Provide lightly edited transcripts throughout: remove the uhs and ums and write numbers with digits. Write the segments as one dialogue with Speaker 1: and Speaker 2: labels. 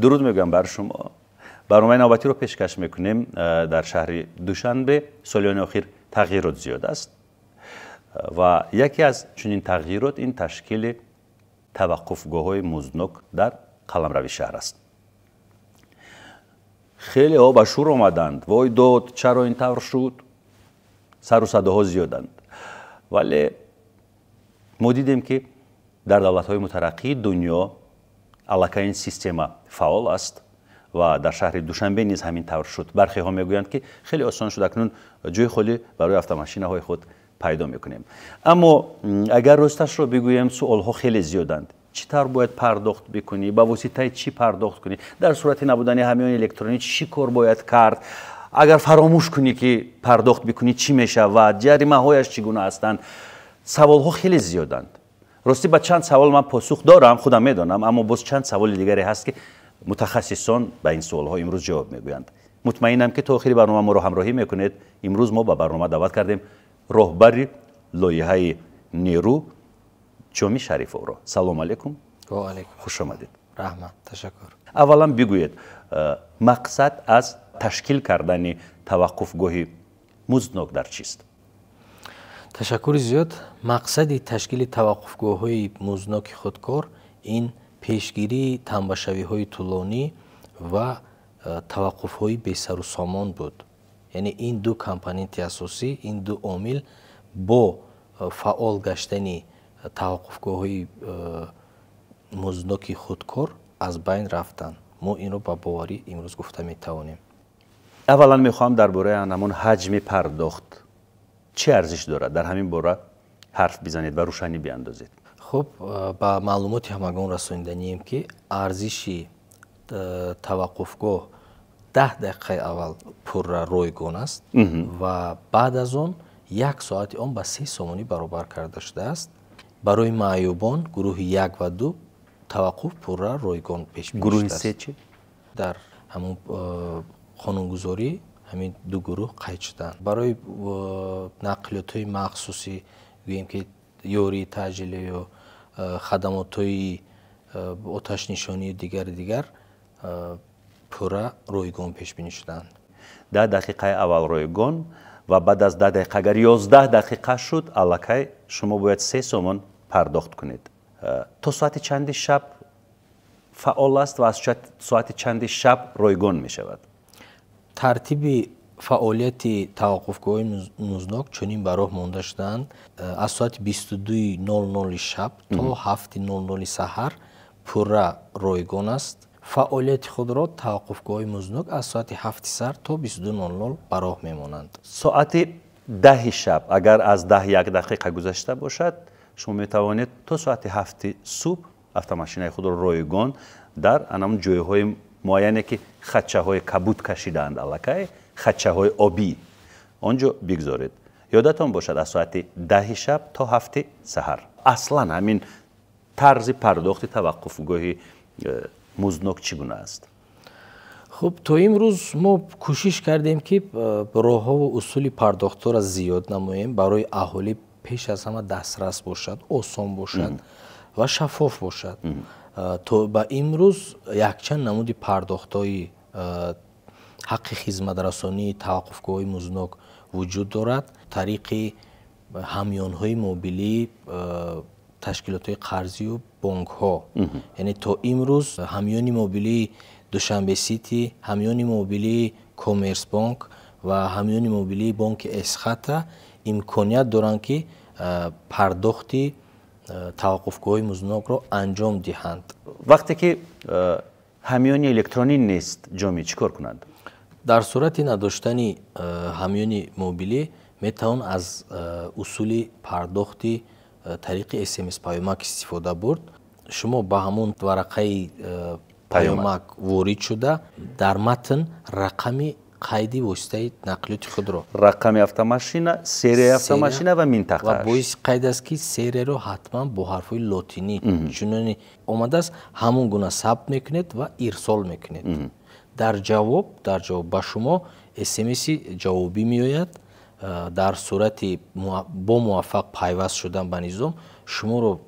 Speaker 1: Дуруд мегӯям бар шумо. Барномаи навбатиро пешкаш мекунем дар шаҳри Душанбе. Солиёни охир тағйирот зиёд аст ва яке аз чунин тағйирот ин ташкили таваққуфгоҳҳои музднок дар қаламрави шаҳр аст. Хелеҳо ба шӯр омаданд: вой дод, чаро ин тавр шуд? Сару садоҳо зиёданд. Вале мо дидем, ки дар давлатҳои мутараққии дунё аллакай ин система фаъол аст ва дар шаҳри Душанбе низ ҳамин тавр шуд. Бархеҳо мегӯянд, ки хеле осон шуд, акнун ҷои холӣ барои автомошинаҳои худ пайдо мекунем. Аммо агар росташро бигӯем, суолҳо хеле зиёданд: чӣ тавр бояд пардохт бикунӣ, ба воситаи чӣ пардохт кунӣ, дар сурати набудани ҳамёни электронӣ чӣ кор бояд кард, агар фаромӯш кунӣ, ки пардохт бикунӣ, чӣ мешавад, ҷаримаҳояш чӣ гуна ҳастанд? Саволҳо хеле зиёданд. Ростӣ, ба чанд савол ман посух дорам, худам медонам, аммо боз чанд саволи дигаре ҳаст, ки мутахассисон ба ин суолҳо имрӯз ҷавоб мегӯянд. Мутмаинам, ки то охири барнома моро ҳамроҳӣ мекунед. Имрӯз мо ба барнома даъват кардем роҳбари лоиҳаи Нерӯ Ҷоми Шарифовро. Салому алайкум, хуш омадед.
Speaker 2: Раҳмат, ташаккур.
Speaker 1: Аввалан бигӯед, мақсад аз ташкил кардани таваққуфгоҳи музднок дар чист?
Speaker 2: Ташаккури зиёд. Мақсади ташкили таваққуфгоҳҳои муздноки худкор ин пешгирии тамбашавиҳои тӯлонӣ ва таваққуфҳои бесару сомон буд. Яъне ин ду компоненти асосӣ, ин ду омил бо фаъол гаштани таваққуфгоҳҳои муздноки худкор аз байн рафтанд. Мо инро ба боварӣ имрӯз гуфта метавонем.
Speaker 1: Аввалан мехоҳам дар бораи ҳамон ҳаҷми пардохт, чӣ арзиш дорад, дар ҳамин бора ҳарф бизанед ва рӯшанӣ биандозед.
Speaker 2: Хуб, ба маълумоти ҳамагон расониданием, ки арзиши таваққуфгоҳ 10 дақиқаи аввал пурра ройгон аст ва баъд аз он як соати он ба 3 сомонӣ баробар карда шудааст. Барои маъюбон гурӯҳи як ва ду таваққуф пурра ройгон пешбинӣ.
Speaker 1: Гурӯҳи се чӣ?
Speaker 2: Дар ҳамун қонунгузорӣ ҳамин ду гурӯҳ қайд шуданд. Барои нақлиётҳои махсусӣ, гӯем ки ёрии таъҷилию хадамотҳои оташнишонию дигари дигар, пурра ройгон пешбинӣ шуданд.
Speaker 1: 10 дақиқаи аввал ройгон ва баъд аз 10 дақиқа, агар 11 дақиқа шуд, аллакай шумо бояд 3 сомон пардохт кунед. То соати чанди шаб фаъол аст ва аз соати чанди шаб ройгон мешавад?
Speaker 2: Тартиби фаъолияти таваққуфгоҳҳои музднок чунин ба роҳ монда шудаанд: аз соати 22:00 шаб то 7:00 саҳар пурра ройгон аст. Фаъолияти худро таваққуфгоҳҳои музднок аз соати 7-и саҳар то 22:00 ба роҳ мемонанд.
Speaker 1: Соати 10-и шаб, агар аз 10 1 дақиқа гузашта бошад, шумо метавонед то соати 7-и субҳ автомошинаи худро ройгон дар анамун ҷойҳои муайяне, ки хатчаҳои кабуд кашидаанд, аллакай хатчаҳои обӣ, он ҷо бигзоред. Ёдатон бошад, аз соати 10-и шаб то 7-и саҳар. Аслан ҳамин тарзи пардохти таваққуфгоҳи музднок чӣ гуна аст?
Speaker 2: Хуб, то имрӯз мо кӯшиш кардем, ки роҳҳову усули пардохтҳоро зиёд намоем, барои аҳолӣ пеш аз ҳама дастрас бошад, осон бошад ва шаффоф бошад. То ба имрӯз якчанд намуди пардохтҳои ҳаққи хизматрасонии таваққуфгоҳҳои музднок вуҷуд дорад: тариқи ҳамёнҳои мобилии ташкилотҳои қарзию бонкҳо. Яъне то имрӯз ҳамёни мобилии Душанбе Сити, ҳамёни мобилии Коммерсбонк ва ҳамёни мобилии бонки Эсхата имконият доранд, ки пардохти таваққуфгоҳҳои музднокро анҷом диҳанд.
Speaker 1: Вақте ки ҳамёни электронӣ нест, Ҷомӣ, чӣ кор кунанд?
Speaker 2: Дар сурати надоштани ҳамёни мобилӣ метавон аз усули пардохти тариқи СМС, паёмак истифода бурд. Шумо ба ҳамон варақаи паёмак ворид шуда, дар матн рақами қайди воситаи нақлиёти худро,
Speaker 1: рақами автомашина, серияи автомашина ва минтақааш.
Speaker 2: Ва боиси қайд аст, ки серияро ҳатман бо ҳарфҳои лотинӣ, чуноне омадааст, ҳамон гуна сабт мекунед ва ирсол мекунед. Дар ҷавоб ба шумо СМСи ҷавобӣ меояд. Дар сурати бо муваффақ пайваст шудан ба низом, шуморо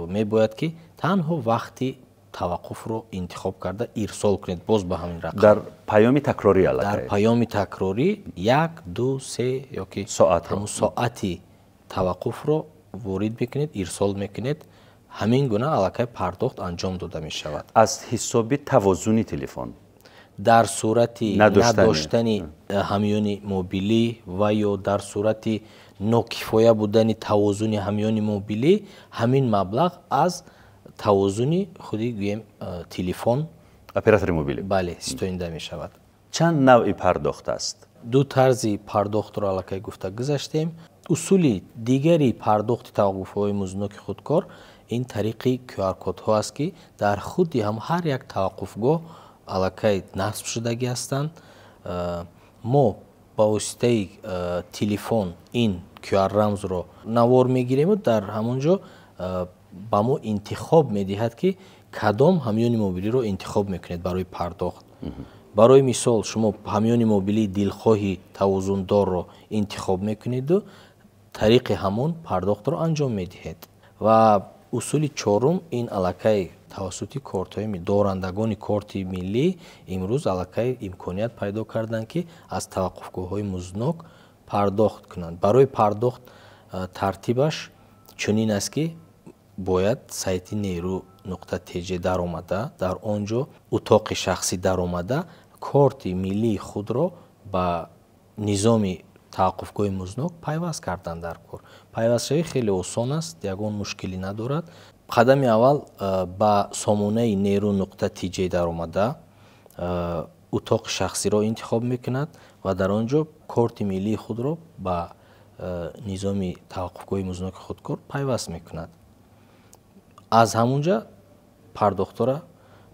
Speaker 2: мебояд, ки танҳо вақти таваққуфро интихоб карда ирсол кунед боз ба ҳамин рақам.
Speaker 1: Дар паёми такрорӣ аллакай.
Speaker 2: Дар паёми такрорӣ 1, 2, 3 ёки ҳамун соати таваққуфро ворид мекунед, ирсол мекунед. Ҳамин гуна аллакай пардохт анҷом дода мешавад.
Speaker 1: Аз ҳисоби тавозуни телефон.
Speaker 2: Дар сурати надоштани ҳамёни мобилӣ ва ё дар сурати нокифоя будани тавозуни ҳамёни мобилӣ, ҳамин маблағ аз тавозуни худи гӯем телефон,
Speaker 1: оператори мобилӣ,
Speaker 2: бале, ситонида мешавад.
Speaker 1: Чанд навъи пардохт аст?
Speaker 2: Ду тарзи пардохтро аллакай гуфта гузаштем. Усули дигари пардохти таваққуфҳои муздноки худкор ин тариқи QR-кодҳо аст, ки дар худи ҳам ҳар як таваққуфгоҳ аллакай насб шудагӣ ҳастанд. Мо ба воситаи телефон ин QR рамзро навор мегирему дар ҳамон ҷо ба мо интихоб медиҳад, ки кадом ҳамёни мобилиро интихоб мекунед барои пардохт. Барои мисол, шумо ҳамёни мобилии дилхоҳи тавозундорро интихоб мекунеду тариқи ҳамон пардохтро анҷом медиҳед. Ва усули чорум ин аллакай тавассути кортҳои дорандагони корти миллӣ имрӯз аллакай имконият пайдо карданд, ки аз таваққуфгоҳҳои музднок пардохт кунанд. Барои пардохт тартибаш чунин аст, ки бояд сайти неру.тж даромада, дар он ҷо утоқи шахсӣ даромада, корти миллии худро ба низоми таваққуфгоҳи музднок пайваст кардан дар кор. Пайвастшавӣ хеле осон аст, ягон мушкилӣ надорад. Қадами аввал ба сомонаи неру.тж даромада, утоқи шахсиро интихоб мекунад ва дар он ҷо корти миллии худро ба низоми таваққуфгоҳи муздноки худкор пайваст мекунад. Аз ҳамон ҷа пардохтора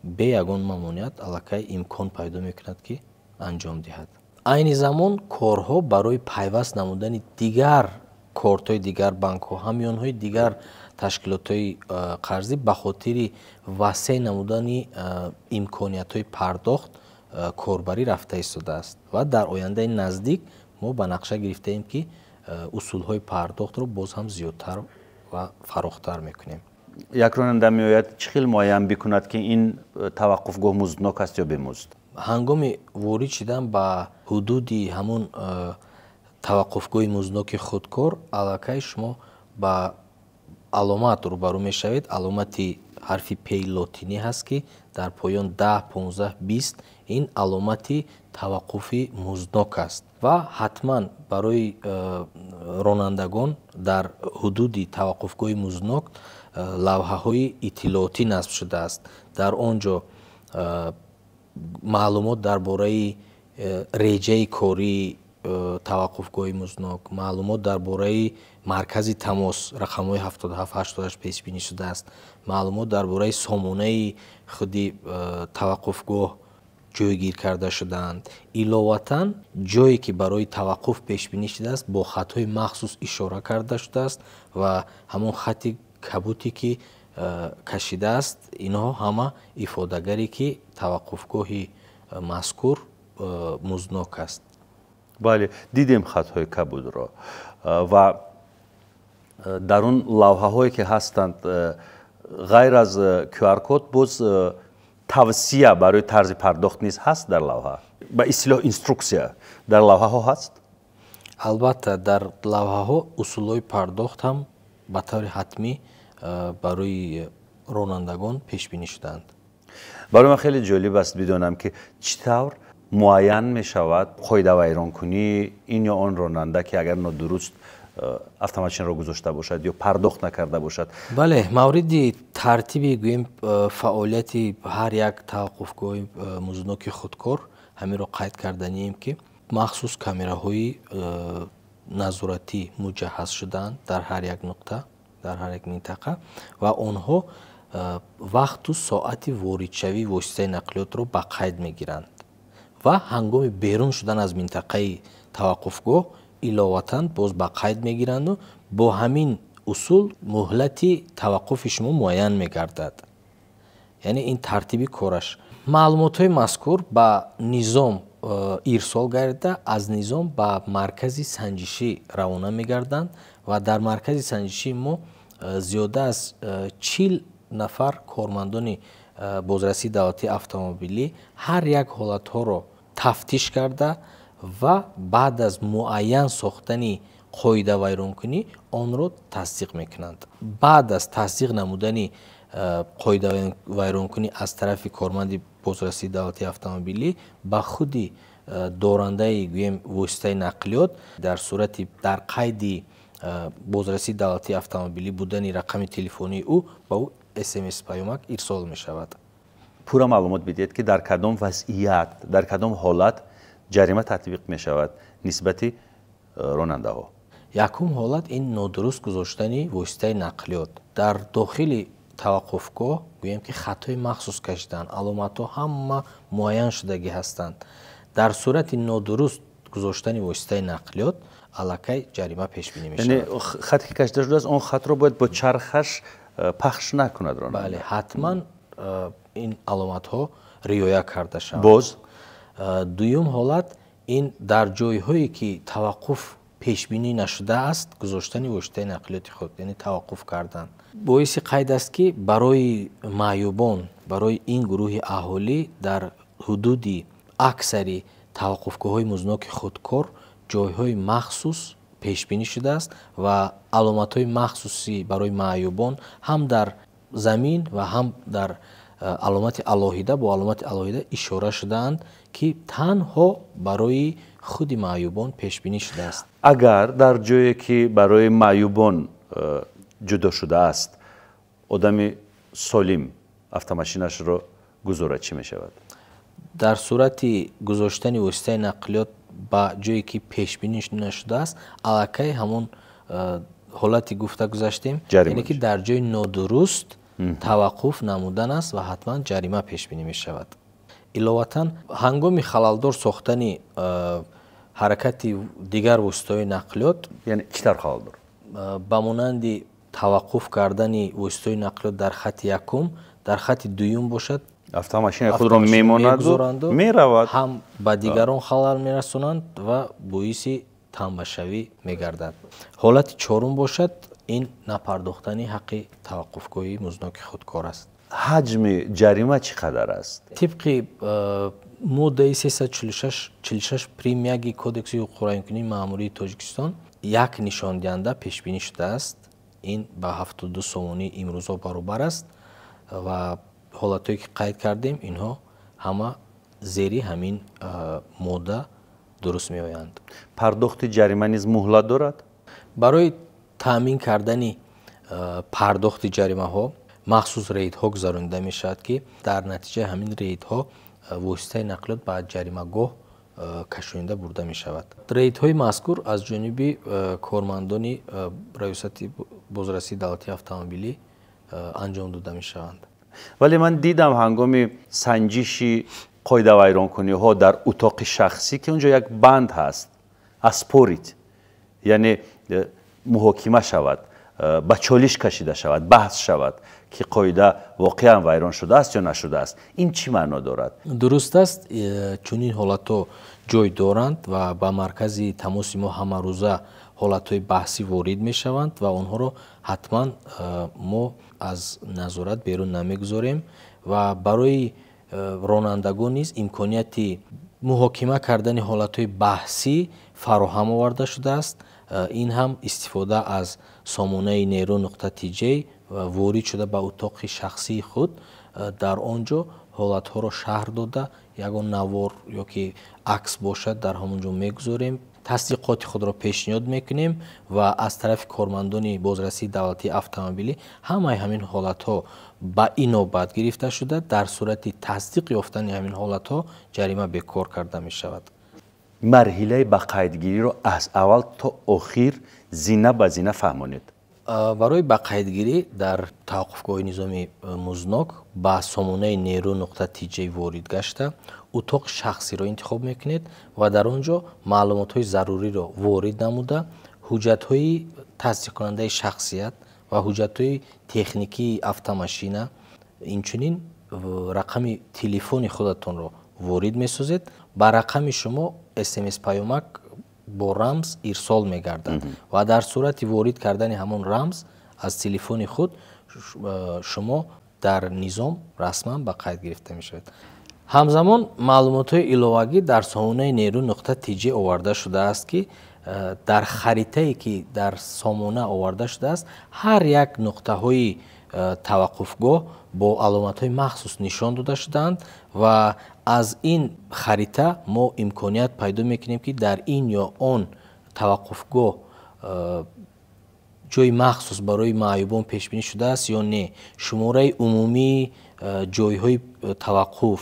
Speaker 2: бе ягон мамоният аллакай имкон пайдо мекунад, ки анҷом диҳад. Айни замон корҳо барои пайваст намудани дигар кортҳои дигар банкҳо, ҳамёнҳои дигар ташкилотҳои қарзӣ ба хотири васеъ намудани имкониятҳои пардохт корбарӣ рафта истодааст ва дар ояндаи наздик мо ба нақша гирифтаем, ки усулҳои пардохтро боз ҳам зиёдтар ва фарохтар мекунем.
Speaker 1: Як ронанда меояд, чӣ хел муайян бикунад, ки ин таваққуфгоҳ музднок аст ё бемузд?
Speaker 2: Ҳангоми ворид шудан ба ҳудуди ҳамун таваққуфгоҳи муздноки худкор, аллакай шумо ба аломат рӯбарӯ мешавед. Аломати ҳарфи П лотинӣ ҳаст, ки дар поён 10, 15, 20, ин аломати таваққуфи музднок аст ва ҳатман барои ронандагон дар ҳудуди таваққуфгоҳи музднок лавҳаҳои иттилоотӣ насб шудааст. Дар он ҷо маълумот дар бораи реҷаи кории таваққуфгоҳи музднок, маълумот дар бораи маркази тамос, рақамҳои 77, 88 пешбинӣ шудааст, маълумот дар бораи сомонаи худи таваққуфгоҳ ҷойгир карда шудаанд. Иловатан, ҷое ки барои таваққуф пешбинӣ шудааст, бо хатҳои махсус ишора карда шудааст ва ҳамон хати кабуте ки кашидааст, инҳо ҳама ифодагаре, ки таваққуфгоҳи мазкур музднок аст.
Speaker 1: Бале, дидем хатҳои кабудро ва дар он лавҳаҳое ки ҳастанд, ғайр аз QR-код боз тавсия барои тарзи пардохт низ ҳаст дар лавҳа, ба истилоҳ инструксия дар лавҳаҳо ҳаст?
Speaker 2: Албатта, дар лавҳаҳо усулҳои пардохт ҳам ба таври ҳатмӣ барои ронандагон пешбинӣ шудаанд.
Speaker 1: Барои ман хеле ҷолиб аст бидонам, ки чӣ тавр муайян мешавад қоидавайронкунии ин ё он ронанда, ки агар нодуруст автомашинро гузошта бошад ё пардохт накарда бошад.
Speaker 2: Бале, мавриди тартиби гӯем фаъолияти ҳар як таваққуфгоҳи муздноки худкор ҳаминро қайд карданием, ки махсус камераҳои назоратӣ муҷаҳҳаз шудаанд дар ҳар як нуқта, дар ҳар як минтақа ва онҳо вақту соати воридшавии воситаи нақлиётро ба қайд мегиранд ва ҳангоми берун шудан аз минтақаи таваққуфгоҳ иловатан боз ба қайд мегиранду бо ҳамин усул муҳлати таваққуфи шумо муайян мегардад. Яъне ин тартиби кораш. Маълумотҳои мазкур ба низом ирсол гардида, аз низом ба маркази санҷишӣ равона мегарданд ва дар маркази санҷишии мо зиёда аз 40 нафар кормандони бозрасии давлатии автомобилӣ ҳар як ҳолатҳоро тафтиш карда ва баъд аз муайян сохтани қоидавайронкунӣ онро тасдиқ мекунанд. Баъд аз тасдиқ намудани қоидавайронкунӣ аз тарафи корманди бозрасии давлатии автомобилӣ ба худи дорандаи, гӯем, воситаи нақлиёт дар сурати дар қайди бозрасии давлатии автомобилӣ будани рақами телефонии ӯ ба ӯ смс паёмак ирсол мешавад.
Speaker 1: Пурра маълумот бидиҳед, ки дар кадом вазъият, дар кадом ҳолат ҷарима татбиқ мешавад нисбати ронандаҳо?
Speaker 2: Якум ҳолат ин нодуруст гузоштани воситаи нақлиёт дар дохили таваққуфгоҳ, гӯем ки хатҳои махсус кашидаанд, аломатҳо ҳама муайян шудагӣ ҳастанд. Дар сурати нодуруст гузоштани воситаи нақлиёт аллакай ҷарима пешбинӣ мешавад.
Speaker 1: Яъне хате ки кашида шудааст, он хатро бояд бо чархаш пахш накунад ронанда?
Speaker 2: Бале, ҳатман ин аломатҳо риоя карда шаванд.
Speaker 1: Боз?
Speaker 2: Дуюм ҳолат ин дар ҷойҳое ки таваққуф пешбинӣ нашудааст гузоштани воситаи нақлиёти худ, яъне таваққуф кардан. Боиси қайд аст, ки барои маъюбон, барои ин гурӯҳи аҳолӣ дар ҳудуди аксари таваққуфгоҳҳои музноки худкор ҷойҳои махсус пешбинӣ шудааст ва аломатҳои махсуси барои маъюбон ҳам дар замин ва ҳам дар аломати алоҳида бо аломати алоҳида ишора шудаанд, ки танҳо барои худи маъюбон пешбинӣ шудааст.
Speaker 1: Агар дар ҷое ки барои маъюбон ҷудо шудааст, одами солим автомошинашро гузорад, чӣ мешавад?
Speaker 2: Дар сурати гузоштани воситаи нақлиёт ба ҷое ки пешбинӣ нашудааст, аллакай ҳамон ҳолати гуфта гузаштем, яъне ки дар ҷои нодуруст таваққуф намудан аст ва ҳатман ҷарима пешбинӣ мешавад. Иловатан, ҳангоми халалдор сохтани ҳаракати дигар воситаҳои нақлиёт,
Speaker 1: яъне чӣ тавр халалдор?
Speaker 2: Ба монанди таваққуф кардани воситаҳои нақлиёт дар хати якум, дар хати дуюм бошад,
Speaker 1: автомошинаи худро мемонаду меравад,
Speaker 2: ҳам ба дигарон халал мерасонанд ва боиси танбашавӣ мегардад. Ҳолати чорум бошад, ин напардохтани ҳаққи таваққуфгоҳи музноки худкор аст.
Speaker 1: Ҳаҷми ҷарима чӣ қадар аст?
Speaker 2: Тибқи моддаи 346 прим яки Кодекси ҳуқуқвайронкунии маъмурии Тоҷикистон як нишондиҳанда пешбинӣ шудааст. Ин ба 72 сомонӣ имрӯзҳо баробар аст ва ҳолатҳое ки қайд кардем, инҳо ҳама зери ҳамин модда дуруст меоянд.
Speaker 1: Пардохти ҷарима низ муҳлат дорад?
Speaker 2: Барои таъмин кардани пардохти ҷаримаҳо махсус рейдҳо гузаронида мешавад, ки дар натиҷаи ҳамин рейдҳо воситаи нақлиёт ба ҷаримагоҳ кашонида бурда мешавад. Рейдҳои мазкур аз ҷониби кормандони Раёсати бозрасии давлатии автомобилӣ анҷом дода мешаванд.
Speaker 1: Вале ман дидам, ҳангоми санҷиши қоидавайронкуниҳо дар утоқи шахсӣ, ки унҷо як банд ҳаст, оспорить, яъне муҳокима шавад, ба чолиш кашида шавад, баҳс шавад, ки қоида воқеан вайрон шудааст ё нашудааст. Ин чӣ маъно дорад?
Speaker 2: Дуруст аст, чунин ҳолатҳо ҷой доранд ва ба маркази тамоси мо ҳамарӯза ҳолатҳои баҳсӣ ворид мешаванд ва онҳоро ҳатман мо аз назорат берун намегузорем ва барои ронандагон низ имконияти муҳокима кардани ҳолатҳои баҳсӣ фароҳам оварда шудааст. Ин ҳам истифода аз сомонаи неру.тj, ворид шуда ба утоқи шахсии худ, дар он ҷо ҳолатҳоро шарҳ дода, ягон навор ё ки акс бошад, дар ҳамон ҷо мегузорем, тасдиқоти худро пешниҳод мекунем ва аз тарафи кормандони бозрасии давлатии автомобилӣ ҳамаи ҳамин ҳолатҳо ба инобат гирифта шуда, дар сурати тасдиқ ёфтани ҳамин ҳолатҳо ҷарима бекор карда мешавад.
Speaker 1: Марҳилаи ба қайдгириро аз аввал то охир зина ба зина фаҳмонед.
Speaker 2: Барои ба қайдгирӣ дар таваққуфгоҳи низоми музнок ба сомонаи неру.тj ворид гашта, утоқи шахсиро интихоб мекунед ва дар он ҷо маълумотҳои заруриро ворид намуда, ҳуҷҷатҳои тасдиқкунандаи шахсият ва ҳуҷҷатҳои техникии автомашина, инчунин рақами телефони худатонро ворид месозед. Ба рақами шумо смс паёмак бо рамз ирсол мегардад ва дар сурати ворид кардани ҳамон рамз аз телефони худ шумо Дар низом расман ба қайд гирифта мешавад. Ҳамзамон маълумотҳои иловагӣ дар сомонаи нерӯ нуқта тиҷ оварда шудааст, ки дар харитае, ки дар сомона оварда шудааст, ҳар як нуқтаҳои таваққуфгоҳ бо аломатҳои махсус нишон дода шудаанд ва аз ин харита мо имконият пайдо мекунем, ки дар ин ё он таваққуфгоҳ ҷои махсус барои маъюбон пешбинӣ шудааст ё не, шумораи умумии ҷойҳои таваққуф,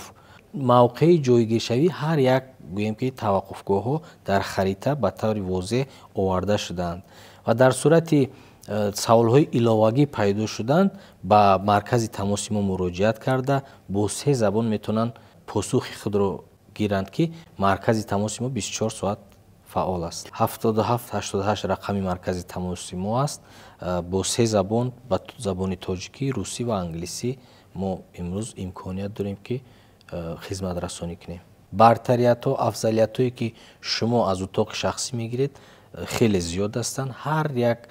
Speaker 2: мавқеи ҷойгиршавии ҳар як, гӯем ки, таваққуфгоҳҳо дар харита ба таври возеҳ оварда шудаанд ва дар сурати саволҳои иловагӣ пайдо шуданд, ба маркази тамоси мо муроҷиат карда, бо се забон метавонанд посухи худро гиранд, ки маркази тамоси мо 24 соат фаъол аст. 77 88 рақами маркази тамоси мо аст. Бо се забон, ба забони тоҷикӣ, русӣ ва англисӣ, мо имрӯз имконият дорем, ки хизматрасонӣ кунем. Бартариятҳо, афзалиятҳое, ки шумо аз утоқи шахсӣ мегиред, хеле зиёд ҳастанд. Ҳар як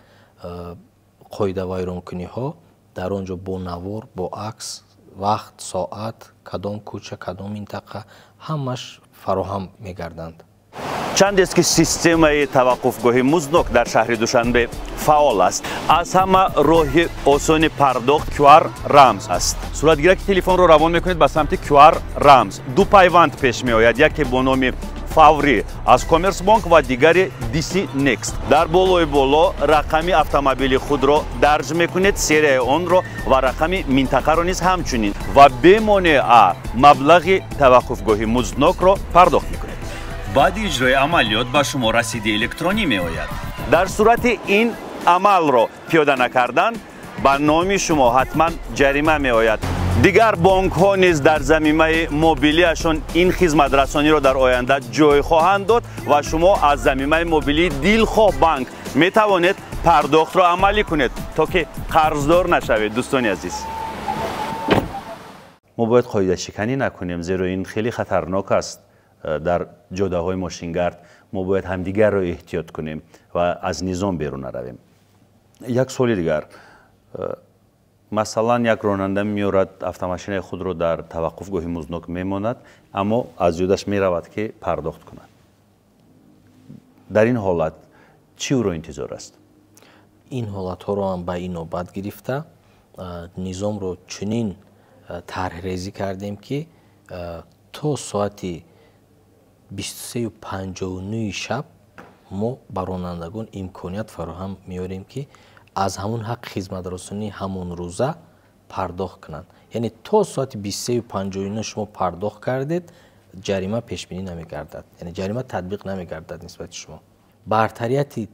Speaker 2: қоидавайронкуниҳо дар он ҷо бо навор, бо акс, вақт, соат, кадом кӯча, кадом минтақа, ҳамаш фароҳам мегарданд.
Speaker 1: Чандест, ки системаи таваққуфгоҳи музднок дар шаҳри Душанбе фаъол аст. Аз ҳама роҳи осони пардохт QR рамз аст. Суратгираки телефонро равон мекунед ба самти QR рамз. Ду пайванд пеш меояд: яке бо номи «Фаврӣ» аз Коммерсбонк ва дигари DC Next. Дар болои боло рақами автомобили худро дарҷ мекунед, серияи онро ва рақами минтақаро низ ҳамчунин, ва бемонеа маблағи таваққуфгоҳи музднокро пардохт мекунед. Баъди иҷрои амалиёт ба шумо расиди электронӣ меояд. Дар сурати ин амалро пиёда накардан, ба номи шумо ҳатман ҷарима меояд. Дигар бонкҳо низ дар замимаи мобилиашон ин хизматрасониро дар оянда ҷой хоҳанд дод ва шумо аз замимаи мобилии дилхоҳ банк метавонед пардохтро амалӣ кунед, то ки қарздор нашавед. Дӯстони азиз, мо бояд қоидашиканӣ накунем, зеро ин хеле хатарнок аст. Дар ҷодаҳои мошингард мо бояд ҳамдигарро эҳтиёт кунем ва аз низом берун наравем. Як суоли дигар: масалан, як ронанда меорад, автомошинаи худро дар таваққуфгоҳи музднок мемонад, аммо аз ёдаш меравад, ки пардохт кунад. Дар ин ҳолат чӣ ӯро интизор аст?
Speaker 2: Ин ҳолатҳоро ҳам ба инобат гирифта, низомро чунин тарҳрезӣ кардем, ки то соати 23:59 шаб мо ба ронандагон имконият фароҳам меорем, ки аз ҳамун ҳаққи хизматрасонии ҳамон рӯза пардохт кунанд. Яъне то соати 23:59 шумо пардохт кардед, ҷарима пешбинӣ намегардад, яъне ҷарима татбиқ намегардад нисбати шумо. Бартарияти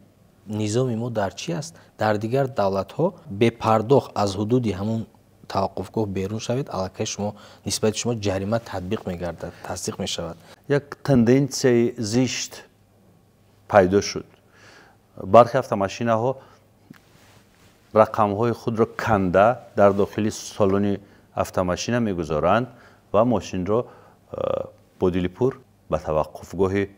Speaker 2: низоми мо дар чӣ аст? Дар дигар давлатҳо бепардохт аз ҳудуди ҳамун таваққуфгоҳ берун шавед, аллакай шумо нисбати шумо ҷарима татбиқ мегардад, тасдиқ мешавад.
Speaker 1: Як тенденсияи зишт пайдо шуд: бархе автомошинаҳо рақамҳои худро канда дар дохили салони автомошина мегузоранд ва мошинро бо дили пур ба таваққуфгоҳи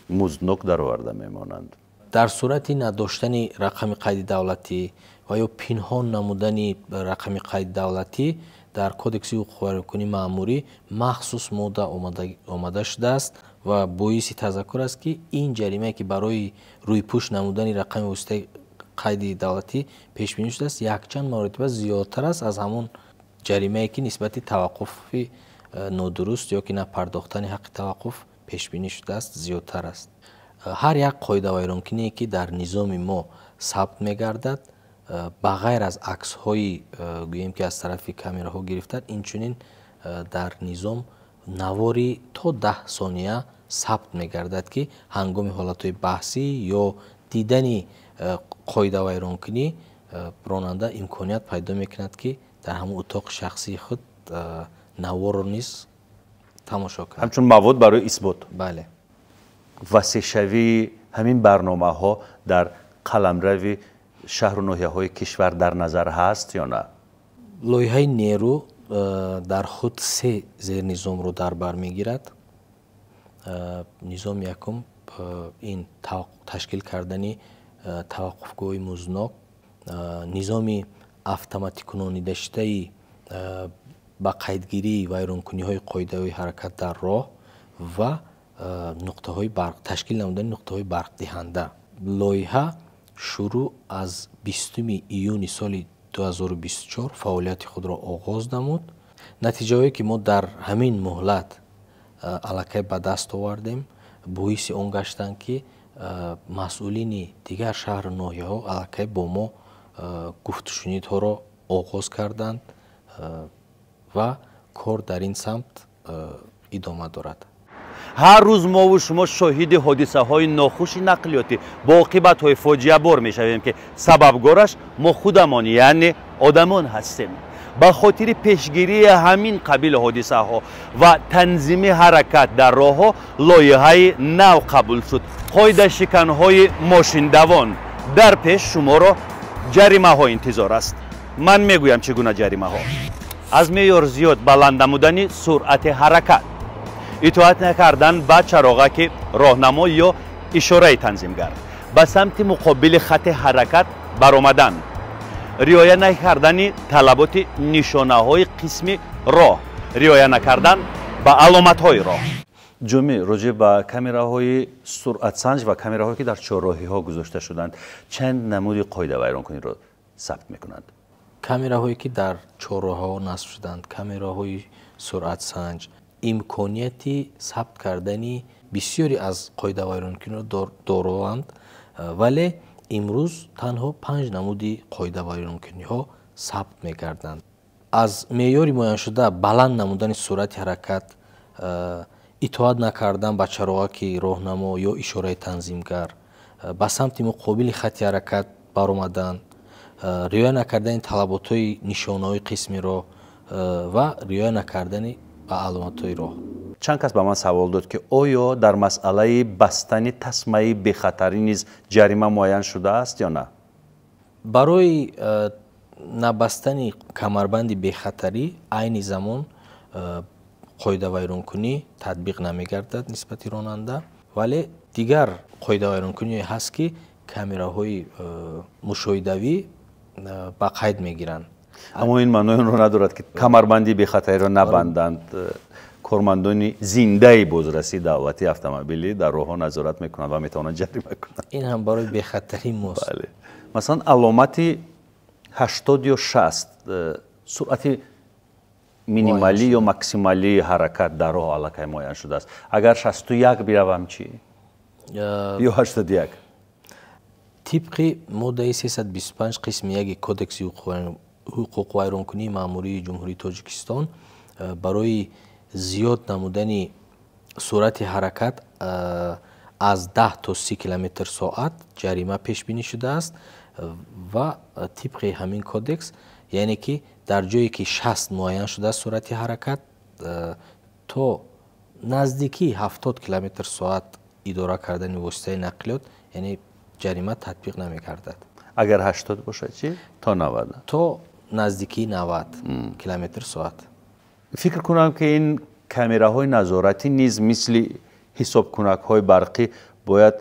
Speaker 1: музднок дароварда мемонанд.
Speaker 2: Дар сурати надоштани рақами қайди давлатӣ ва ё пинҳон намудани рақами қайди давлатӣ, дар Кодекси ҳуқуқвайронкунии маъмурӣ махсус модда омада шудааст ва боиси тазаккур аст, ки ин ҷаримае, ки барои рӯйпӯш намудани рақами воситаи қайди давлатӣ пешбинӣ шудааст, якчанд маротиба зиёдтар аст аз ҳамон ҷаримае, ки нисбати таваққуфи нодуруст ё ки напардохтани ҳаққи таваққуф пешбинӣ шудааст, зиёдтар аст. Ҳар як қоидавайронкуние, ки дар низоми мо сабт мегардад, ба ғайр аз аксҳои, гӯем ки, аз тарафи камераҳо гирифта, инчунин дар низом навори то 10 сония сабт мегардад, ки ҳангоми ҳолатҳои баҳсӣ ё дидани қоидавайронкунӣ ронанда имконият пайдо мекунад, ки дар ҳамон утоқи шахсии худ наворро низ тамошо кунад.
Speaker 1: Ҳамчун мавод барои исбот.
Speaker 2: Бале.
Speaker 1: Васеъшавии ҳамин барномаҳо дар қаламрави шаҳру ноҳияҳои кишвар дар назар ҳаст ё на?
Speaker 2: Лоиҳаи «Нерӯ» дар худ се зернизомро дар бар мегирад. Низоми якум ин ташкил кардани таваққуфгоҳи музднок, низоми автоматикунонидашудаи ба қайдгирии вайронкуниҳои қоидаҳои ҳаракат дар роҳ ва нуқтаҳои барқ, ташкил намудани нуқтаҳои барқдиҳанда. Лоиҳа шурӯъ аз 20 июни соли 2024 фаъолияти худро оғоз намуд. Натиҷаҳое ки мо дар ҳамин муҳлат аллакай ба даст овардем, боиси он гаштанд, ки масъулини дигар шаҳру ноҳияҳо аллакай бо мо гуфтушунидҳоро оғоз карданд ва кор дар ин самт идома дорад.
Speaker 1: Ҳар рӯз мову шумо шоҳиди ҳодисаҳои нохуши нақлиётӣ бо оқибатҳои фоҷиабор мешавем, ки сабабгораш мо худамон, яъне одамон ҳастем. Ба хотири пешгирии ҳамин қабили ҳодисаҳо ва танзими ҳаракат дар роҳҳо лоиҳаи нав қабул шуд: қоидашиканҳои мошиндавон. Дар пеш шуморо ҷаримаҳо интизор аст. Ман мегӯям, чӣ гуна ҷаримаҳо: аз меъёр зиёд баланд намудани суръати ҳаракат, итоат накардан ба чароғаки роҳнамо ё ишораи танзимгар, ба самти муқобили хати ҳаракат баромадан, риоя накардани талаботи нишонаҳои қисми роҳ, риоя накардан ба аломатҳои роҳ. Ҷомӣ, роҷеъ ба камераҳои суръатсанҷ ва камераҳое, ки дар чорроҳиҳо гузошта шуданд, чанд намуди қоидавайронкуниро сабт мекунанд?
Speaker 2: Камераҳое, ки дар чорроҳаҳо насб шуданд, камераҳои суръатсанҷ имконияти сабт кардани бисёре аз қоидавайронкуниро дороанд, вале имрӯз танҳо панҷ намуди қоидавайронкуниҳо сабт мегарданд: аз меъёри муайяншуда баланд намудани суръати ҳаракат, итоат накардан ба чароғаки роҳнамо ё ишораи танзимгар, ба самти муқобили хати ҳаракат баромадан, риоя накардани талаботҳои нишонаҳои қисми роҳ ва риоя накардани ба аломатҳои роҳ.
Speaker 1: Чанд кас ба ман савол дод, ки оё дар масъалаи бастани тасмаи бехатарӣ низ ҷарима муайян шудааст ё на?
Speaker 2: Барои набастани камарбанди бехатарӣ айни замон қоидавайронкунӣ татбиқ намегардад нисбати ронанда, вале дигар қоидавайронкуние ҳаст, ки камераҳои мушоҳидавӣ ба қайд мегиранд.
Speaker 1: Аммо ин маънои онро надорад, ки камарбанди бехатариро набанданд. Кормандони зиндаи бозрасии давлатии автомобилӣ дар роҳҳо назорат мекунанд ва метавонанд ҷарима кунанд.
Speaker 2: Ин ҳам барои бехатарии мост.
Speaker 1: Бале, масалан, аломати 80 ё 60, суръати минималӣ ё максималии ҳаракат дар роҳ аллакай муайян шудааст. Агар 61 биравам чӣ? Ё 81?
Speaker 2: Тибқи моддаи 325 қисми 1 Кодекси ҳуқуқвайронкунии маъмурии Ҷумҳурии Тоҷикистон, барои зиёд намудани суръати ҳаракат аз 10 то 30 километр соат ҷарима пешбинӣ шудааст. Ва тибқи ҳамин кодекс, яъне ки дар ҷое ки 60 муайян шудааст суръати ҳаракат, то наздикии 70 километр соат идора кардани воситаи нақлиёт, яъне ҷарима татбиқ намегардад.
Speaker 1: Агар 80 бошад чӣ? То 90?
Speaker 2: То наздикии 90 километр соат.
Speaker 1: Фикр кунам, ки ин камераҳои назоратӣ низ мисли ҳисобкунакҳои барқӣ бояд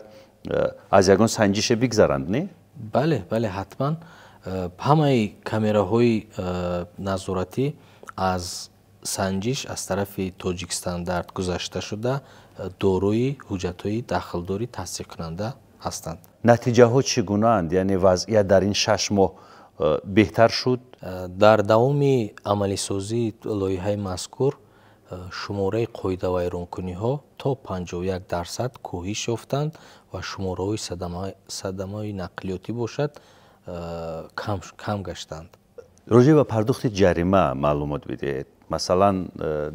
Speaker 1: аз ягон санҷише бигзаранд, не?
Speaker 2: Бале, ҳатман. Ҳамаи камераҳои назоратӣ аз санҷиш аз тарафи Тоҷикстандарт гузашта шуда, дорои ҳуҷҷатҳои дахлдори тасдиқкунанда ҳастанд.
Speaker 1: Натиҷаҳо чӣ гунаанд? Яъне вазъият дар ин 6 моҳ беҳтар шуд?
Speaker 2: Дар давоми амалисозии лоиҳаи мазкур шумораи қоидавайронкуниҳо то 51% коҳиш ёфтанд ва шумораҳои садамаҳои нақлиётӣ бошад, кам гаштанд.
Speaker 1: Роҷеъ ба пардохти ҷарима маълумот бидиҳед. Масалан,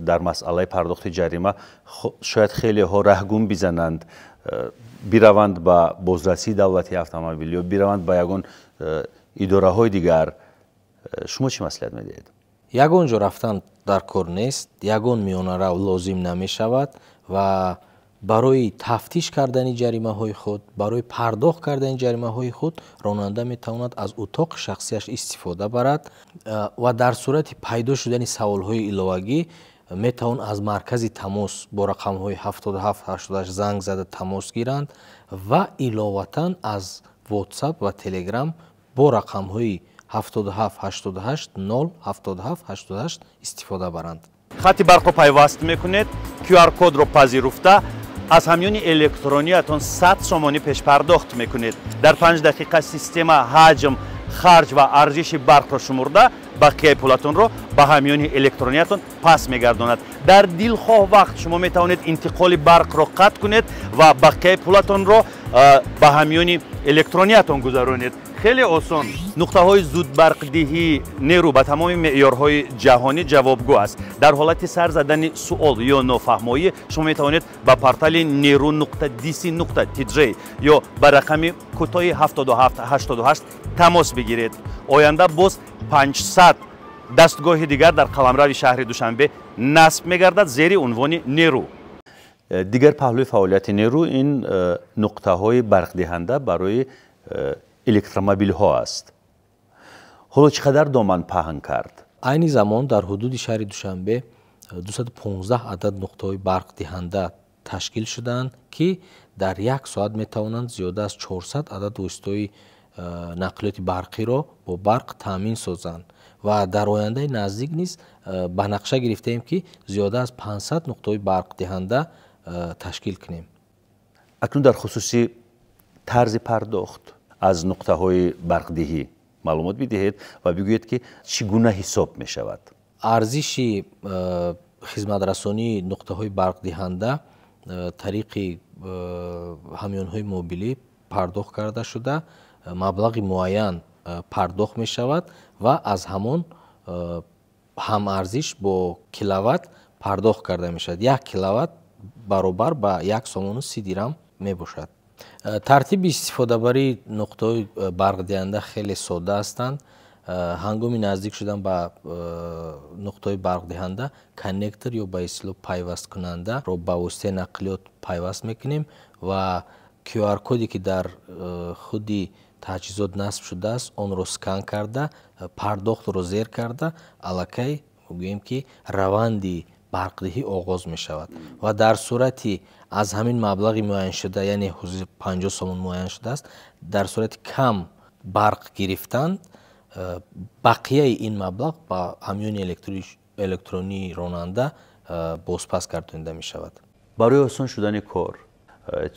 Speaker 1: дар масъалаи пардохти ҷарима шояд хелеҳо раҳгум бизананд, бираванд ба бозрасии давлатии автомобил ё бираванд ба ягон идораҳои дигар. Шумо чӣ маслиҳат медиҳед?
Speaker 2: Ягон ҷо рафтан дар кор нест, ягон миёнарав лозим намешавад ва барои тафтиш кардани ҷаримаҳои худ, барои пардохт кардани ҷаримаҳои худ ронанда метавонад аз утоқи шахсияш истифода барад ва дар сурати пайдо шудани саволҳои иловагӣ метавон аз маркази тамос бо рақамҳои 77 88 занг зада тамос гиранд ва иловатан аз WhatsApp ва Telegram бо рақамҳои 77 88 0 77 88 истифода баранд.
Speaker 1: Хати барқро пайваст мекунед, QR кодро пазируфта, аз ҳамёни электрониятон 100 сомонӣ пешпардохт мекунед. Дар 5 дақиқа система ҳаҷм, харҷ ва арзиши барқро шумурда, бақияи пулатонро ба ҳамёни электрониятон пас мегардонад. Дар дилхоҳ вақт шумо метавонед интиқоли барқро қатъ кунед ва бақияи пулатонро ба ҳамёни электрониятон гузаронед. Хеле осон. Нуқтаҳои зудбарқдиҳии нерӯ ба тамоми меъёрҳои ҷаҳонӣ ҷавобгӯ аст. Дар ҳолати сар задани суол ё нофаҳмоӣ шумо метавонед ба портали нерӯ нуқта dc нуқта tj ё ба рақами кӯтоҳи 77 88 тамос бигиред. Оянда боз 500 дастгоҳи дигар дар қаламрави шаҳри Душанбе насб мегардад зери унвони нерӯ. Дигар паҳлӯи фаъолияти нерӯ ин нуқтаҳои барқдиҳанда барои электромобилҳо аст. Ҳоло чӣ қадар доман паҳн кард?
Speaker 2: Айни замон дар ҳудуди шаҳри Душанбе 215 адад нуқтаҳои барқдиҳанда ташкил шудаанд, ки дар як соат метавонанд зиёда аз 400 адад воситаҳои нақлиёти барқиро бо барқ таъмин созанд ва дар ояндаи наздик низ ба нақша гирифтаем, ки зиёда аз 500 нуқтаҳои барқдиҳанда ташкил кунем.
Speaker 1: Акнун дар хусуси тарзи пардохт аз нуқтаҳои барқдиҳӣ маълумот бидиҳед ва бигӯед, ки чӣ гуна ҳисоб мешавад.
Speaker 2: Арзиши хизматрасонии нуқтаҳои барқдиҳанда тариқи ҳамёнҳои мобилӣ пардохт карда шуда, маблағи муайян пардохт мешавад ва аз ҳамон ҳамарзиш бо киловатт пардохт карда мешавад. 1 киловатт баробар ба 1 сомону 30 дирам мебошад. Тартиби истифодабарии нуқтаҳои барқдиҳанда хеле содда ҳастанд. Ҳангоми наздик шудан ба нуқтаҳои барқдиҳанда коннектор ё ба истилоҳ пайвасткунандаро ба воситаи нақлиёт пайваст мекунем ва QR коде, ки дар худи таҷҳизот насб шудааст, онро скан карда, пардохтро зер карда, аллакай гӯем, ки раванди барқдиҳӣ оғоз мешавад. Ва дар сурати аз ҳамин маблағи муайяншуда, яъне ҳозир 50 сомон муайян шудааст, дар сурати кам барқ гирифтан, бақияи ин маблағ ба ҳамёни электронии ронанда бозпас гардонида мешавад.
Speaker 1: Барои осон шудани кор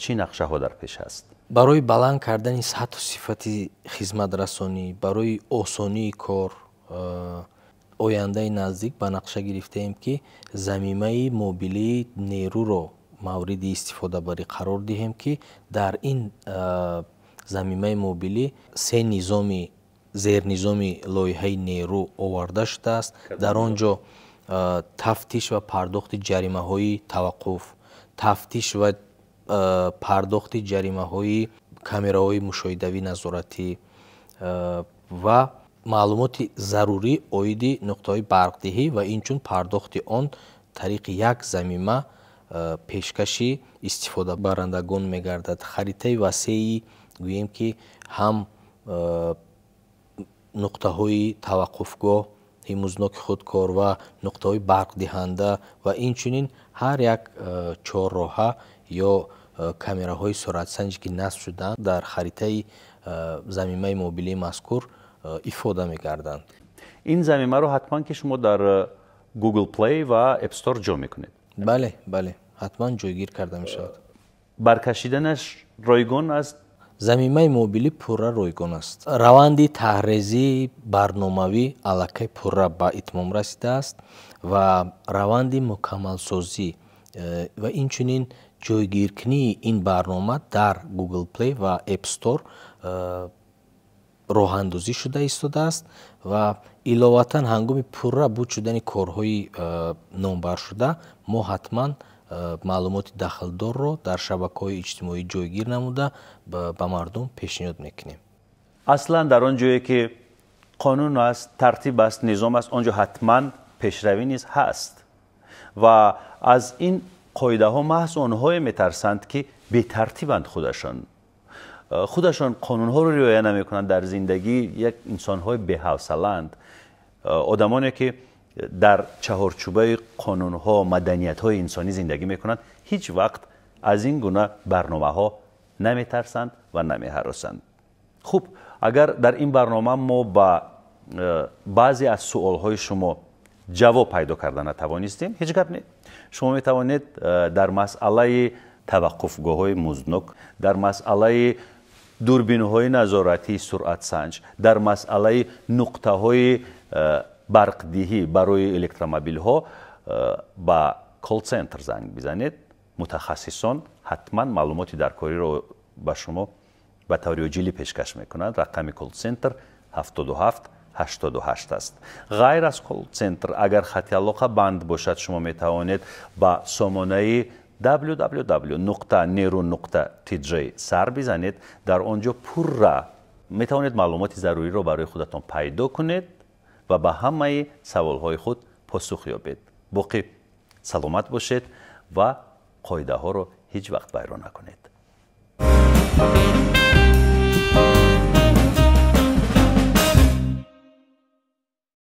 Speaker 1: чӣ нақшаҳо дар пеш аст?
Speaker 2: Барои баланд кардани сатҳу сифати хизматрасонӣ, барои осонии кор ояндаи наздик ба нақша гирифтаем, ки замимаи мобилии нерӯро мавриди истифодабарӣ қарор диҳем, ки дар ин замимаи мобилӣ се низоми зернизоми лоиҳаи нерӯ оварда шудааст. Дар он ҷо тафтиш ва пардохти ҷаримаҳои таваққуф, тафтиш ва пардохти ҷаримаҳои камераҳои мушоҳидавӣ назоратӣ ва маълумоти зарурӣ оиди нуқтаҳои барқдиҳӣ ва инчунин пардохти он тариқи як замима пешкаши истифодабарандагон мегардад. Харитаи васеи, гӯем, ки ҳам нуқтаҳои таваққуфгоҳ музноки худкор ва нуқтаҳои барқдиҳанда ва инчунин ҳар як чорроҳа ё камераҳои суратсанҷе, ки насб шудаанд, дар харитаи замимаи мобилии мазкур ифода мегарданд.
Speaker 1: Ин замимаро ҳатман ки шумо дар Google Play ва App Store ҷо мекунед?
Speaker 2: Бале, ҳатман ҷойгир карда мешавад.
Speaker 1: Баркашиданаш ройгон аст?
Speaker 2: Замимаи мобилӣ пурра ройгон аст. Раванди таҳрезии барномавӣ аллакай пурра ба итмом расидааст ва раванди мукаммалсозӣ ва инчунин ҷойгиркунии ин барнома дар Google Play ва App Store роҳандозӣ шуда истодааст. Ва иловатан, ҳангоми пурра буд шудани корҳои номбаршуда мо ҳатман маълумоти дахлдорро дар шабакаҳои иҷтимоӣ ҷойгир намуда, ба мардум пешниҳод мекунем.
Speaker 1: Аслан дар он ҷое ки қонун аст, тартиб аст, низом аст, он ҷо ҳатман пешравӣ низ ҳаст ва аз ин қоидаҳо маҳз онҳое метарсанд, ки бетартибанд, худашон қонунҳоро риоя намекунанд. Дар зиндагӣ як инсонҳои беҳавсалаанд. Одамоне, ки дар чаҳорчӯбаи қонунҳо, маданиятҳои инсонӣ зиндагӣ мекунанд, ҳеҷ вақт аз ин гуна барномаҳо наметарсанд ва намеҳаросанд. Хуб, агар дар ин барнома мо ба Баъзе аз суолҳои шумо ҷавоб пайдо карда натавонистем, ҳеҷ гап не. Шумо метавонед дар масъалаи таваққуфгоҳҳои музднок, дар масъалаи дурбинҳои назоратии суръатсанҷ, дар масъалаи нуқтаҳои барқдиҳӣ барои электромобилҳо ба колл-центр занг бизанед. Мутахассисон ҳатман маълумоти даркориро ба шумо ба таври оҷилӣ пешкаш мекунанд. Рақами колл-центр 77 88 аст. Ғайр аз колл-центр, агар хати алоқа банд бошад, шумо метавонед ба сомонаи www.neru.tj сар бизанед. Дар он ҷо пурра метавонед маълумоти заруриро барои худатон пайдо кунед ва ба ҳамаи саволҳои худ посух ёбед. Боқӣ саломат бошед ва қоидаҳоро ҳеҷ вақт вайрон накунед.